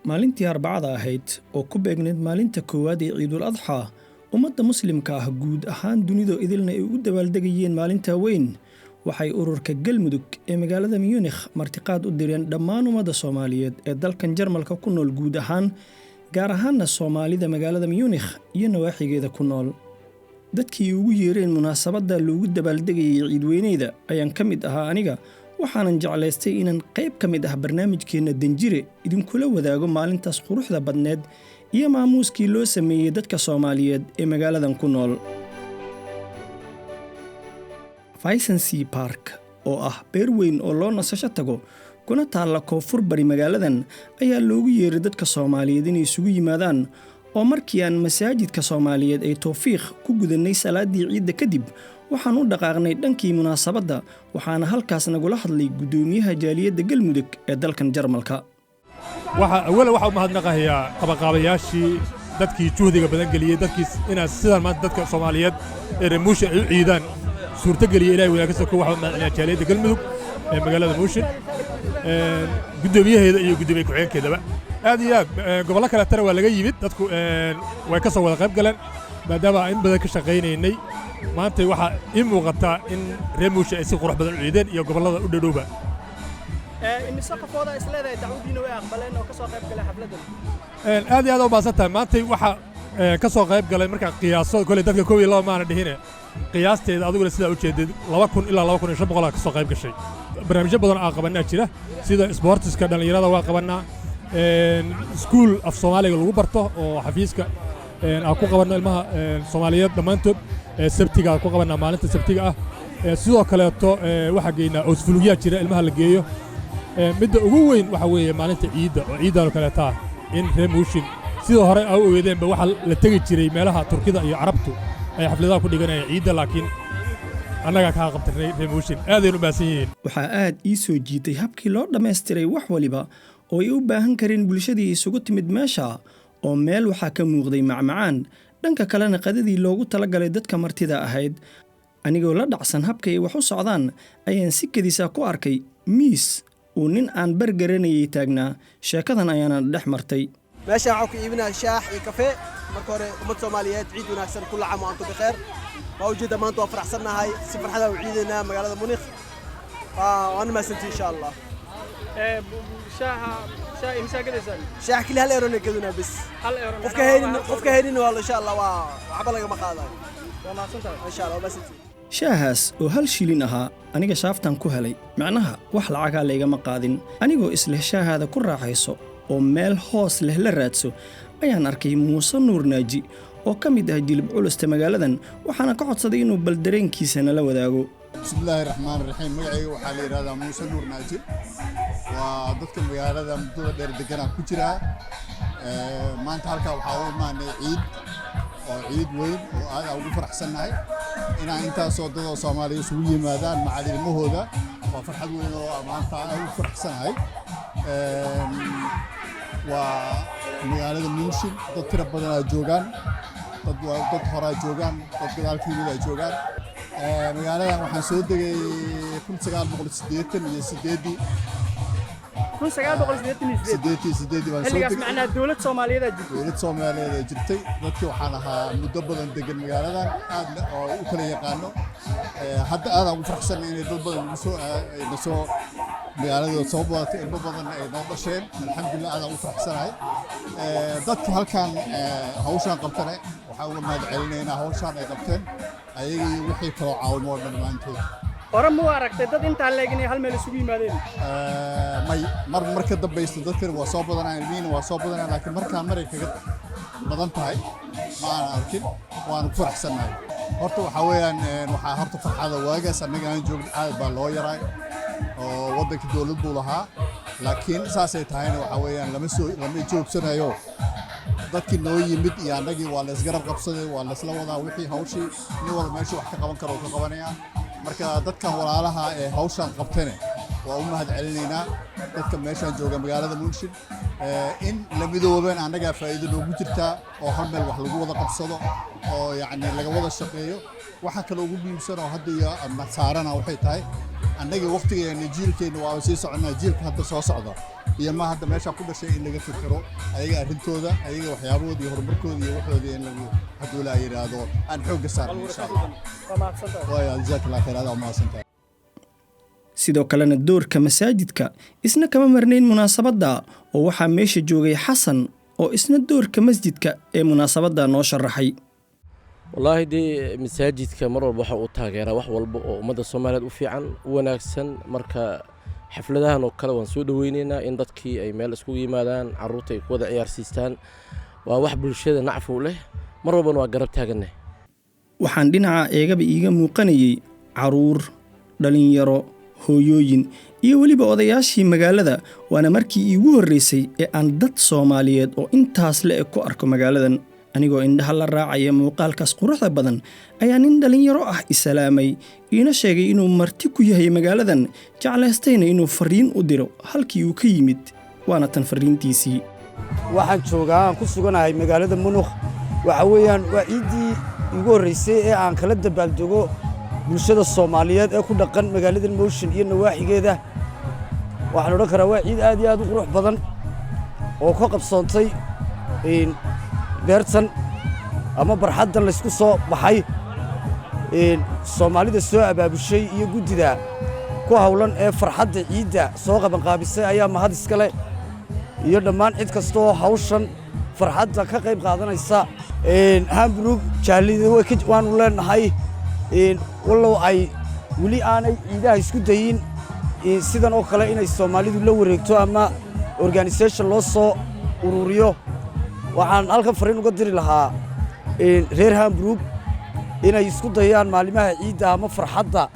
Maalintii Arbacada ahayd oo ku beegnayd maalinta koowaad ee Ciidul Adxaa, ummadda Muslimka ah guud ahaan dunida idilna ay ugu dabaaldegayeen maalinta weyn, waxay ururka Galmudug ee magaalada Munikh martiqaad u direen dhammaan ummadda Soomaaliyeed ee dalkan Jarmalka ku nool guud ahaan, gaar ahaanna Soomaalida magaalada Munikh iyo nawaaxigeeda ku nool. Dadkii ugu yeereen munaasabadda loogu dabaaldegayay ciidweyneyda ayaan ka mid ahaa aniga, waxaanan jeclaystay inaan qayb ka mid ah barnaamijkeenna Danjire idinkula wadaago maalintaas quruxda badneed iyo maamuuskii loo sameeyey dadka Soomaaliyeed ee magaaladan ku nool. Weissensee Park oo ah beer weyn oo loo nasasho tago kuna taalla koonfur bari magaaladan ayaa loogu yeeray dadka Soomaaliyeed inay isugu yimaadaan, oo markii aan masaajidka Soomaaliyeed ee Towfiiq ku gudannay salaaddii ciidda kadib, waxaan u dhaqaaqnay dhankii munaasabadda, waxaana halkaas nagula hadlay guddoomiyaha jaaliyadda Galmudug ee dalkan Jarmalka. Waxa awala waxaa u mahadnaqahayaa qabaqaabayaashii, dadkii juhdiga badan geliyey, dadkii inaad sidaan maanta dadka Soomaaliyeed ee reer Muushin ay u ciidaan suurtogeliya. Ilahay wanaag ka soko, waxaa u mahadcelinayaa jaaliyadda Galmudug ee magaalada Muushin, guddoomiyaheeda iyo guddoomiye ku-xigeenkeedaba. Aad iyo aad gobollo kaleetana waa laga yimid, dadku way ka soo wada qayb galeen. Maadaama aan in badan ka shaqaynaynay, maanta waxaa ii muuqataa in reer Muushin ay si qurux badan u ciideen iyo gobollada u dhadhowba. Imise qofooda is leedahay dacwadiina way aqbaleen oo ka soo qayb galay xafladdan? Aad iyo aad u mahadsan tahay. Maantay waxaa ka soo qayb galay, markaa qiyaaso, kolley dadka kow iyo laba maana dhihine, qiyaasteeda adiguna sidaa u jeedid, 2000 ilaa 2500 ka soo qayb gashay. Barnaamijyo badan aan qabannaa jira, sida sboortiska dhallinyarada waa qabannaa, iskuul af Soomaaliga lagu barto oo xafiiska aan ku qabanno ilmaha Soomaaliyeed dhammaantood, Sabtiga aan ku qabannaa, maalinta Sabtiga ah. Sidoo kaleeto waxaa geynaa Ausflugyaa jira ilmaha la geeyo. Midda ugu weyn waxa weeye maalinta ciidda oo ciiddan oo kaleetaa in reer Muushin sida hore aa u ogeedeenba waxaa la tegi jiray meelaha Turkida iyo Carabtu ay xafladaha ku dhiganayaan ciidda, laakiin annagaa kaa qabtirnay. Reer Muushin aadaynu u mahadsan yihiin. Waxaa aad ii soo jiitay habkii loo dhammaystiray wax waliba oo ay u baahan kareen bulshadii isugu timid meesha, oo meel waxaa ka muuqday macmacaan, dhanka kalena qadadii loogu talagalay dadka martida ahayd. Anigoo la dhacsan habka ay wax u socdaan ayaan si kedisa ku arkay miis uu nin aan bar garanayay taagnaa. Sheekadan ayaana dhex martay. Meeshaan waxaan ku iibinaa shaax iyo kafee. Marka hore, ummad Soomaaliyeed, ciid wanaagsan. كل عام وأنتم بخير. Waa ujeedda, maanta waa faraxsannahay, si farxada u ciidaynaa magaalada Munikh. Waana mahadsantii, insha Allah. Shaaha, shaah imsaa gadaysaan? Shaax keli 1 euro na gadunaa bes. 1 euro? Qofka haynin waa, insha Allah, waa waxba lagama qaadayo. Waa mahadsantahay. Insha Allah, waa mahadsantii. Shaahaas oo 1 shilin ahaa aniga shaaftan ku helay, macnaha wax lacagaa laygama qaadin. Anigoo isleh shaahaada ku raaxayso oo meel hoos leh la raadso ayaan arkay Muuse Nuur Naaji oo ka mid ah jilib culusta magaaladan, waxaana ka codsaday inuu bal dareenkiisa nala wadaago. Bismi illaahi raxmaan raxiim. Magacayga waxaa la yidhahdaa Muuse Nuur Naaji, waa dadka magaalada muddada dheer deganaa ku jiraa. Maanta halkaa waxaa u imaanay ciid oo ciid weyn oo aad aan ugu faraxsannahay inaan intaasoo dadoo Soomaaliya isugu yimaadaan macal ilmahooda. Waa farxad weyn oo maanta aan ugu faraxsanahay. Waa magaalada Munshin, dad tiro badanaa joogaan, dad horaa joogaan, dad gadaalka yimid ay joogaan. Magaaladan waxaan soo degay 1988-dii. 1988? 88-dii baan soo Xilligaas degay. Macnaha dowlad Soomaaliyeed jirtay? Dowlad Soomaaliyeed ay jirtay. Dadkii waxaan ahaa muddo badan degan magaaladan, aadna oo u kala yaqaano. Hadda aadaan ugu faraxsanay inay dad badan nagu soo ay nasoo magaaladooda soo badatay, ilmo badan ay noo dhasheen. Alxamdulilah, aadaan ugu faraxsanahay. Dadka halkan hawshaan qabtane waxaan uga mahad celinaynaa hawshaan ay qabteen, ayaga iyo wixii kaloo caawimo oo dhan dhammaantood. Hore ma u aragtay dad intaa leeg inay hal meel isugu yimaadeen? May, mar mar ka dambaysta dadkani waa soo badanaa, ilmihiina waa soo badanaa, laakiin markaan maray kaga badan tahay ma aanan arkin. Waanu ku faraxsannahay. Horta waxaa weeyaan, waxaa horta farxada waagaas annaga aan joogin aad baa loo yaraay oo waddanka dowlad buu lahaa, laakiin saasay tahayna waxaa weeyaan lama joogsanayo. Dadkii noo yimid iyo annagii waa la isgarab qabsaday, waa la isla wadaa wixii hawshii. Nin walba meeshu wax ka qaban karo uu ka qabanaya. Marka dadkan walaalaha ee hawshan qabtane waa u mahad celinaynaa, dadka meeshaan jooga magaalada Munshin. In la midoobeen annagaa faa'iido noogu jirtaa oo hal meel wax lagu wada qabsado oo yacni laga wada shaqeeyo. Waxa kale ugu muhiimsan oo hadda iyo saarana waxay tahay annagii waqtigeena, jiilkeenna waa sii soconnaa, jiilka hadda soo socda. Iyo ilmaha hadda meesha ku dhashay in laga fikiro ayaga arrintooda, ayaga waxyaabahooda iyo horumarkooda iyo waxooda in lagu, hadduu Ilaa yidhaahdo, aan xoogga saarno, insha Allah. Waa mahadsantahay. Waaya, jazaak Allah khayr, adaa umahadsantahay. Sidoo kalena doorka masaajidka isna kama marnayn munaasabadda, oo waxaa meesha joogay Xasan oo isna doorka masjidka ee munaasabadda noo sharaxay. Wallaahi dee, masaajidka mar walba waxa uu taageeraa wax walba oo ummadda Soomaaliyeed u fiican, u wanaagsan. Marka xafladahan oo kale waan soo dhoweyneynaa, in dadkii ay meel iskugu yimaadaan, carruurta ay ku wada ciyaarsiistaan, waa wax bulshada nacfi u leh. Mar walbana waa garab taagannahay. Waxaan dhinaca eegaba iiga muuqanayey carruur, dhallinyaro, hooyooyin iyo weliba odayaashii magaalada, waana markii iigu horraysay ee aan dad Soomaaliyeed oo intaas la eg ku arko magaaladan. Anigoo indhaha la raacaya muuqaalkaas quruxda badan ayaa nin dhallinyaro ah isalaamay, iina sheegay inuu marti ku yahay magaaladan, jeclaystayna inuu farriin u diro halkii uu ka yimid. Waana tan farriintiisii. Waxaan joogaa, aan ku suganahay magaalada Munuq. Waxa weeyaan waa ciiddii iigu horraysay ee aan kala dabaaldego bulshada Soomaaliyeed ee ku dhaqan magaalada Mooshin iyo nawaaxigeeda. Waxaan odhan karaa waa ciid aad iyo aad u qurux badan oo ka qabsoontay beertan ama barxaddan laysku soo baxay. Soomaalida soo abaabushay iyo guddida ku hawlan ee farxadda ciidda soo qabanqaabisay ayaa mahad iska leh, iyo dhammaan cid kasta oo hawshan farxadda ka qayb qaadanaysa. Hamburg jaalida waanu leenahay, wallow ay weli aanay ciidaha isku dayin sidan oo kale inay Soomaalidu la wareegto ama organisation loo soo ururiyo. Waxaan halkan fariin uga diri lahaa reer Hamburg inay isku dayaan maalimaha ciidda ama farxadda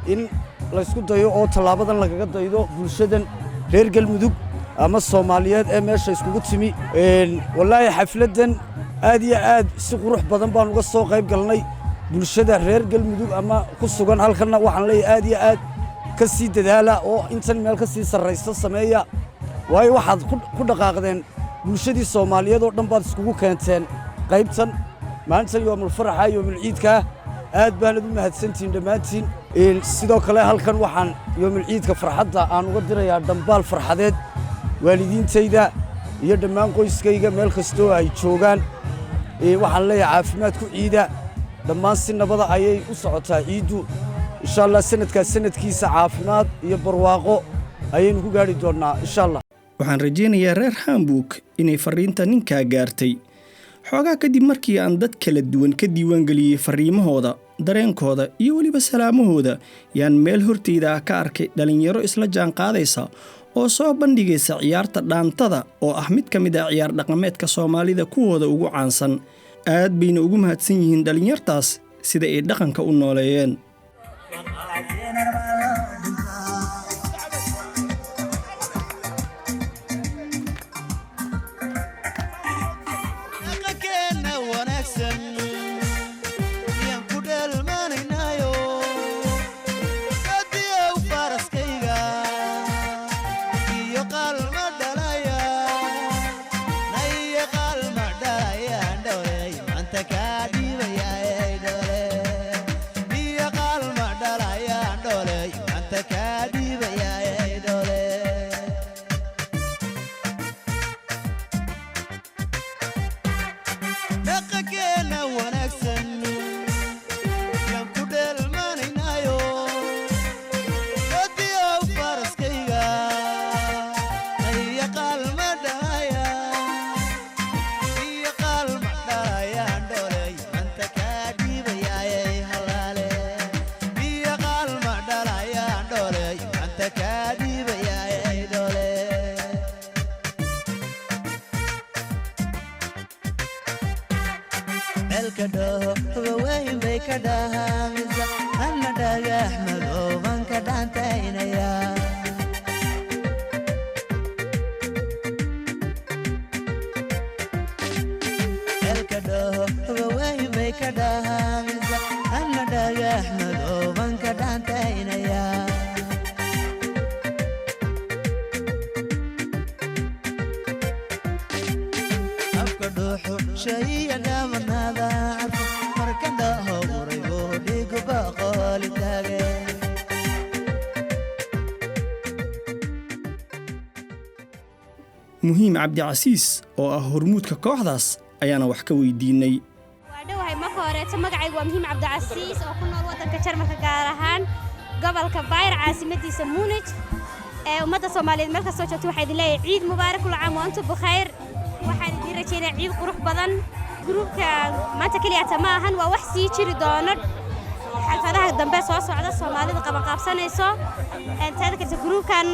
in laysku dayo oo tallaabadan lagaga daydo bulshadan reer Galmudug ama Soomaaliyeed ee meesha iskugu timi. Wallaahi xafladdan aad iyo aad si qurux badan baan uga soo qayb galnay. Bulshada reer Galmudug ama ku sugan halkanna waxaan leeyahay aad iyo aad ka sii dadaala oo intan meel ka sii sarraysa sameeya, waayo waxaad ku dhaqaaqdeen bulshadii Soomaaliyeed oo dhan baad iskugu keenteen qaybtan maalintan yoomulfaraxa, yoomulciidkaa. Aad baanad u mahadsantihiin dhammaantiin. Sidoo kale halkan waxaan yoomulciidka farxadda aan uga dirayaa dhambaal farxadeed waalidiintayda iyo dhammaan qoyskayga meel kastoo ay joogaan. Waxaan leeyahay caafimaad ku ciida dhammaan, si nabada ayay u socotaa ciiddu. Insha Allah sanadkaas sanadkiisa caafimaad iyo barwaaqo ayaynu ku gaadhi doonnaa, insha Allah. Waxaan rajaynayaa reer Hamburg inay farriinta ninkaa gaartay. Xoogaa kadib markii aan dad kala duwan ka diiwaangeliyey farriimahooda, dareenkooda iyo weliba salaamahooda, yaan meel hortayda ah ka arkay dhallinyaro isla jaanqaadaysa oo soo bandhigaysa ciyaarta dhaantada, oo ah mid ka mid ah ciyaar dhaqameedka Soomaalida kuwooda ugu caansan. Aad bayna ugu mahadsan yihiin dhallinyartaas sida ay dhaqanka u nooleeyeen. Dhaqankeena wanaagsan yaan ku dheelmanaynayo, badiyow faraskayga iyo qalma dhalaya naiyo qalma dhalayaan dhowley maanta kaa dhiibayaay dhowle iyo qalma dhalayaan dhowley maanta kaa dhiibayaay dhowle. Dhaqankeena wanaagsan yaan ku dheelmanaynayo, badiyow faraskayga iyo qalma dhalaya iyo qalma dhalayaan dholey manta kaa dhiibayaayay halaale iyo qalma dhalayaan dholey manta kaa dhiibayaayay dhole. Ceelka dhooba weyn bay ka dhahamisa, anna dhagax madooban ka dhaantaynaya. Ceelka dhooba weyn bay ka dhahamisa, anna dhagax madooban ka dhaantaynaya. Afka dhuuxu shaiya dhaamanaada carfo, marka dhaho uraygo dhigu baqooli taage. Muhiim Cabdicasiis oo ah hormuudka kooxdaas ayaana wax ka weydiinay. Waa dhowahay. Marka horeeto, magacaygu waa Muhiim Cabdicasiis oo ku nool waddanka Jarmalka, gaar ahaan gobolka Bayr, caasimadiisa Munich. Ee ummadda Soomaaliyeed meel kastoo joogto waxaa idin leeyahay ciid mubaarak, كل عام وأنتم بخير. Waxaan idiin rajaynaya ciid qurux badan. Gruubka maanta keliyata ma ahan, waa wax sii jiri doono xalfadaha dambe soo socda Soomaalida qabanqaabsanayso. Taada kalete, gruubkan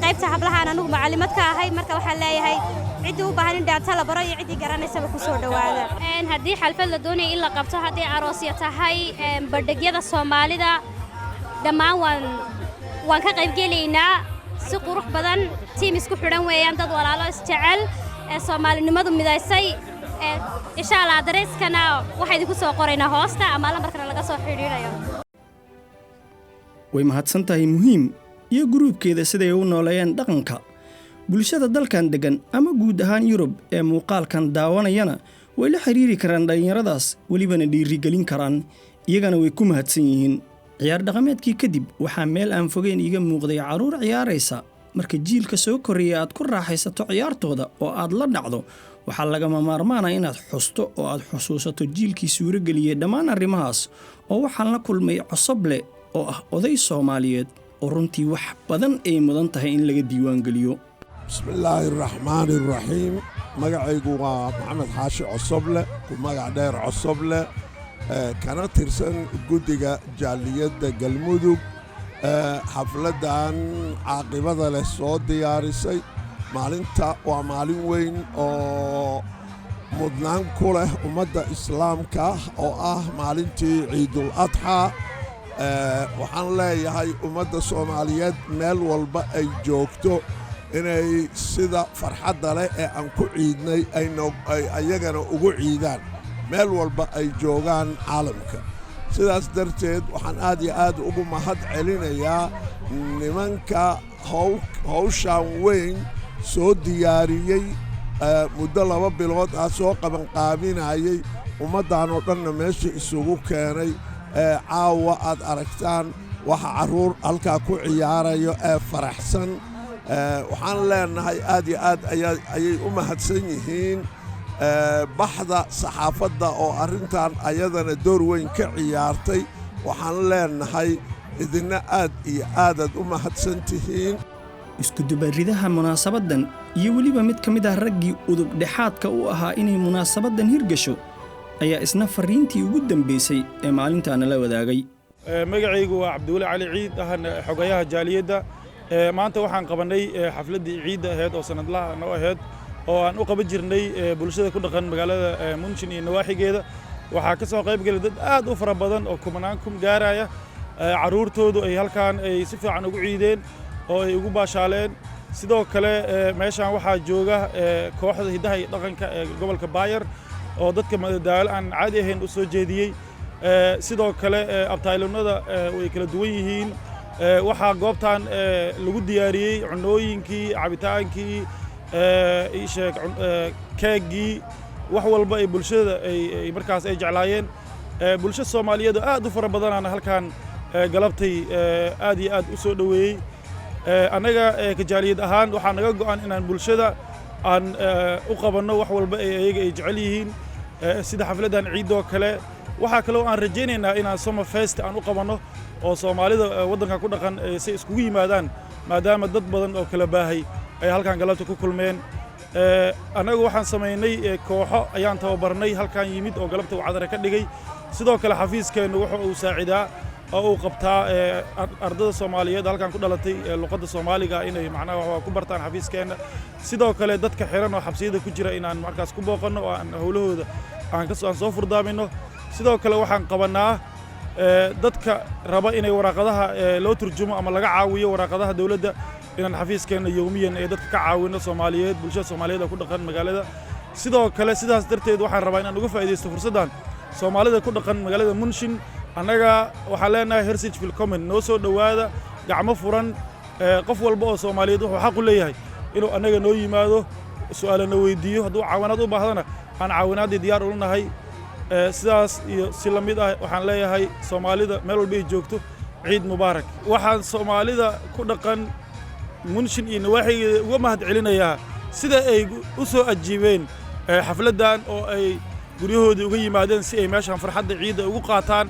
qaybta hablahaan anugu macalimad ka ahay. Marka waxaan leeyahay ciddii u baahan in dhaanta la baro iyo ciddii garanaysaba ku soo dhowaada. Haddii xalfad la doonaya in la qabto, haddii aroosya tahay, bandhigyada Soomaalida dhammaan waan ka qaybgelaynaa si qurux badan. Tiim isku xidhan weeyaan, dad walaalo isjecel ee Soomaalinimadu midaysay. Insha Allah adareyskana waxaa idinku soo qoraynaa hoosta ama lambarkana laga soo xidhiidhayo. Way mahadsan tahay Muhiim iyo gruubkeeda siday u nooleeyeen dhaqanka. Bulshada dalkan deggan ama guud ahaan Yurub ee muuqaalkan daawanayana way la xiriiri karaan dhallinyaradaas, welibana dhiirigelin karaan, iyagana way ku mahadsan yihiin. Ciyaar dhaqameedkii kadib waxaa meel aan fogeyn iiga muuqday carruur ciyaaraysa. Marka jiilka soo korreeya aad ku raaxaysato ciyaartooda oo aad la dhacdo, waxaa lagama maarmaana inaad xusto oo aad xusuusato jiilkii suurageliyey dhammaan arrimahaas. Oo waxaan la kulmay Cosoble oo ah oday Soomaaliyeed oo runtii wax badan ay mudan tahay in laga diiwaangeliyo. Bismillaahi Raxmaani Raxiim. Magacaygu waa Maxamed Xaashi Cosoble, ku magac dheer Cosoble, kana tirsan guddiga jaaliyadda Galmudug. Xafladdan caaqibada leh soo diyaarisay maalinta waa maalin weyn oo mudnaan ku leh ummadda Islaamka, oo ah maalintii Ciidul Adxaa. Waxaan leeyahay ummadda Soomaaliyeed meel walba ay joogto inay sida farxadda leh ee aan ku ciidnay ay ayagana ugu ciidaan meel walba ay joogaan caalamka. Sidaas darteed waxaan aad iyo aad ugu mahad celinayaa nimanka hawshaan weyn soo diyaariyey, muddo 2 bilood ah soo qabanqaabinayey, ummaddan oo dhanna meesha isugu keenay. Ee caawa aad aragtaan waxa carruur halkaa ku ciyaarayo ee faraxsan, waxaan leenahay aad iyo aad ayay u mahadsan yihiin. Baxda saxaafadda oo arrintan ayadana door weyn ka ciyaartay, waxaan leenahay idinna aad iyo aadaad u mahadsan tihiin. Iskudubaridaha munaasabaddan iyo weliba mid ka mid ah raggii udub dhexaadka u ahaa inay munaasabaddan hirgasho ayaa isna farriintii ugu dambaysay ee maalintaana la wadaagay. Magacaygu waa Cabdiweli Cali Ciid, ahna xogayaha jaaliyadda. Maanta waxaan qabannay xafladdii ciidda ahayd oo sanadlaha noo ahayd oo aan u qaban jirnay bulshada ku dhaqan magaalada Munshin iyo nawaaxigeeda. Waxaa ka soo qayb galay dad aad u fara badan oo kumanaan kun gaaraya. Carruurtoodu ay halkaan ay si fiican ugu ciideen oo ay ugu baashaaleen. Sidoo kale meeshaan waxaa jooga kooxda hiddaha iyo dhaqanka ee gobolka Bayer oo dadka madadaalo aan caadi ahayn u soo jeediyey. Sidoo kale abtayloonada way kala duwan yihiin. Waxaa goobtan lagu diyaariyey cunooyinkii, cabitaankii, isheeg, keeggii, wax walba ay bulshada ay markaas ay jeclaayeen. Bulsho Soomaaliyeed oo aad u fara badanaana halkan galabtay aad iyo aad u soo dhoweeyey. Annaga ka jaaliyad ahaan waxaa naga go'an inaan bulshada aan u qabanno wax walba ay ayaga ay jecel yihiin, sida xafladdan ciidoo kale. Waxaa kaloo aan rajaynaynaa inaan summer fest aan u qabanno oo Soomaalida waddanka ku dhaqan say iskugu yimaadaan, maadaama dad badan oo kala baahay ay halkan galabta ku kulmeen. Annagu waxaan samaynay kooxo ayaan tababarnay halkan yimid oo galabta wacdare ka dhigay. Sidoo kale xafiiskeennu wuxuu uu saacidaa oo uu qabtaa ardada Soomaaliyeed halkan ku dhalatay luqadda Soomaaliga inay macnaha wax ku bartaan xafiiskeenna. Sidoo kale dadka xiran oo xabsiyada ku jira inaan markaas ku booqanno oo aan howlahooda aan kasoo aan soo furdaaminno. Sidoo kale waxaan qabannaa dadka raba inay waraaqadaha loo turjumo ama laga caawiyo waraaqadaha dowladda inaan xafiiskeenna yowmiyan ee dadka ka caawino Soomaaliyeed, bulshada Soomaaliyeed oo ku dhaqan magaalada. Sidoo kale sidaas darteed waxaan rabaa inaan uga faa'iidaysto fursaddan Soomaalida ku dhaqan magaalada Munshin. Annaga waxaan leenahay herzlich willkommen, noo soo dhowaada gacmo furan. Qof walba oo Soomaaliyeed wuxuu xaq u leeyahay inuu annaga noo yimaado, su'aalana weydiiyo, hadduu caawinaad u baahdana aan caawinaaddii diyaar ula nahay. Sidaas iyo si la mid ah waxaan leeyahay Soomaalida meel walba ay joogto ciid mubaarak. Waxaan Soomaalida ku dhaqan Munshin iyo nawaaxigeeda uga mahad celinayaa Sida ay u soo ajiibeen xafladdan oo ay guryahoodii uga yimaadeen si ay meeshan farxadda ciidda ugu qaataan,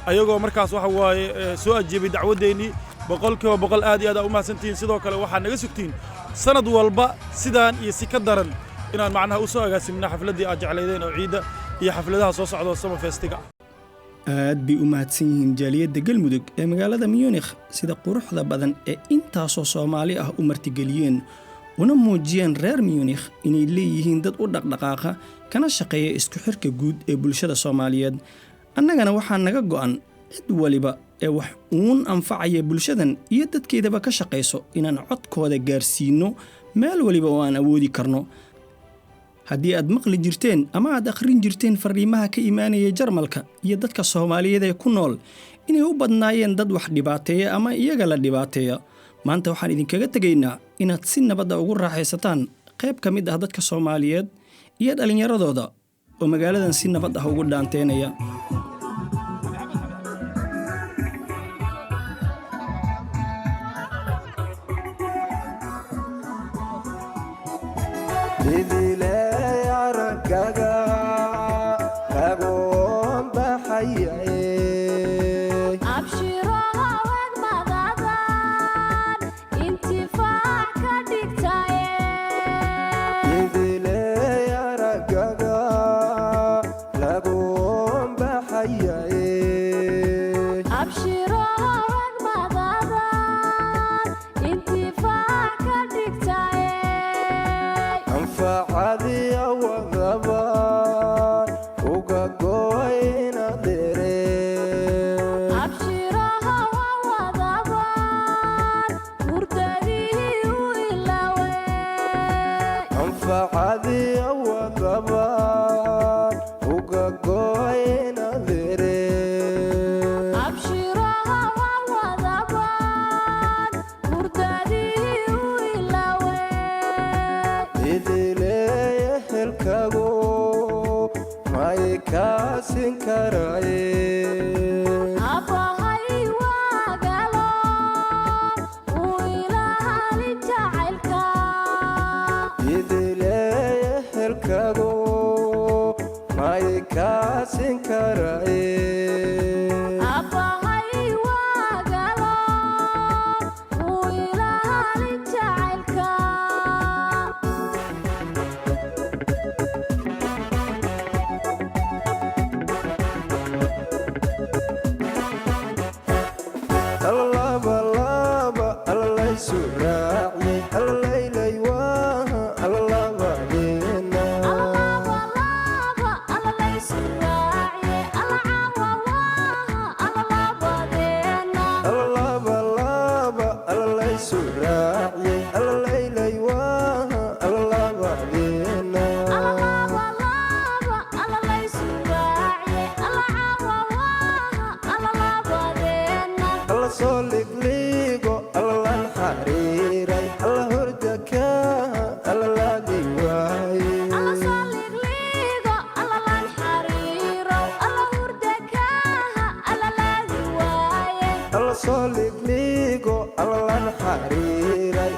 ayagoo markaas waxa waaye soo ajiibay dacwaddeennii, 100% aad iyo aad aa u mahadsantihiin. Sidoo kale waxaa naga sugtiin sanad walba sidaan iyo si ka daran inaan macnaha u soo agaasimna xafladdii aad jeclaydeen oo ciidda iyo xafladaha soo socda oo Sommerfestiga. Aad bay u mahadsan yihiin jaaliyadda Galmudug ee magaalada Munikh sida quruxda badan ee intaasoo Soomaali ah u martigeliyeen, una muujiyeen reer Munikh inay leeyihiin dad u dhaqdhaqaaqa kana shaqeeya isku xirka guud ee bulshada Soomaaliyeed. Annagana waxaa naga go'an cid waliba ee wax uun anfacaya bulshadan iyo dadkeedaba ka shaqayso inaan codkooda gaarsiinno meel waliba oo aan awoodi karno. Haddii aad maqli jirteen ama aad akhrin jirteen farriimaha ka imaanaya Jarmalka iyo dadka Soomaaliyeed ee ku nool inay u badnaayeen dad wax dhibaateeya ama iyaga la dhibaateeya, maanta waxaan idinkaga tegaynaa inaad si nabadda ugu raaxaysataan qayb ka mid ah dadka Soomaaliyeed iyo dhallinyaradooda oo magaaladan si nabad ah ugu dhaanteynaya.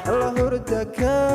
Alla hurdaka.